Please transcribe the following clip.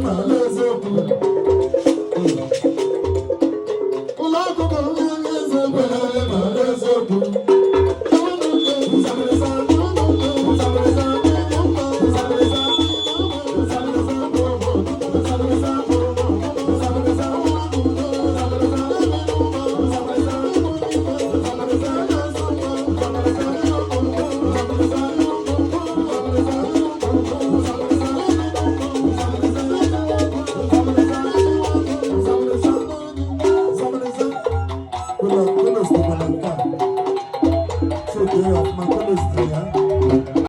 mara eziokwu. Ụlọ akụkọ ndị eze kwere mara eziokwu. Kolos, kolos, kolos, kolos, kolos, kolos, kolos,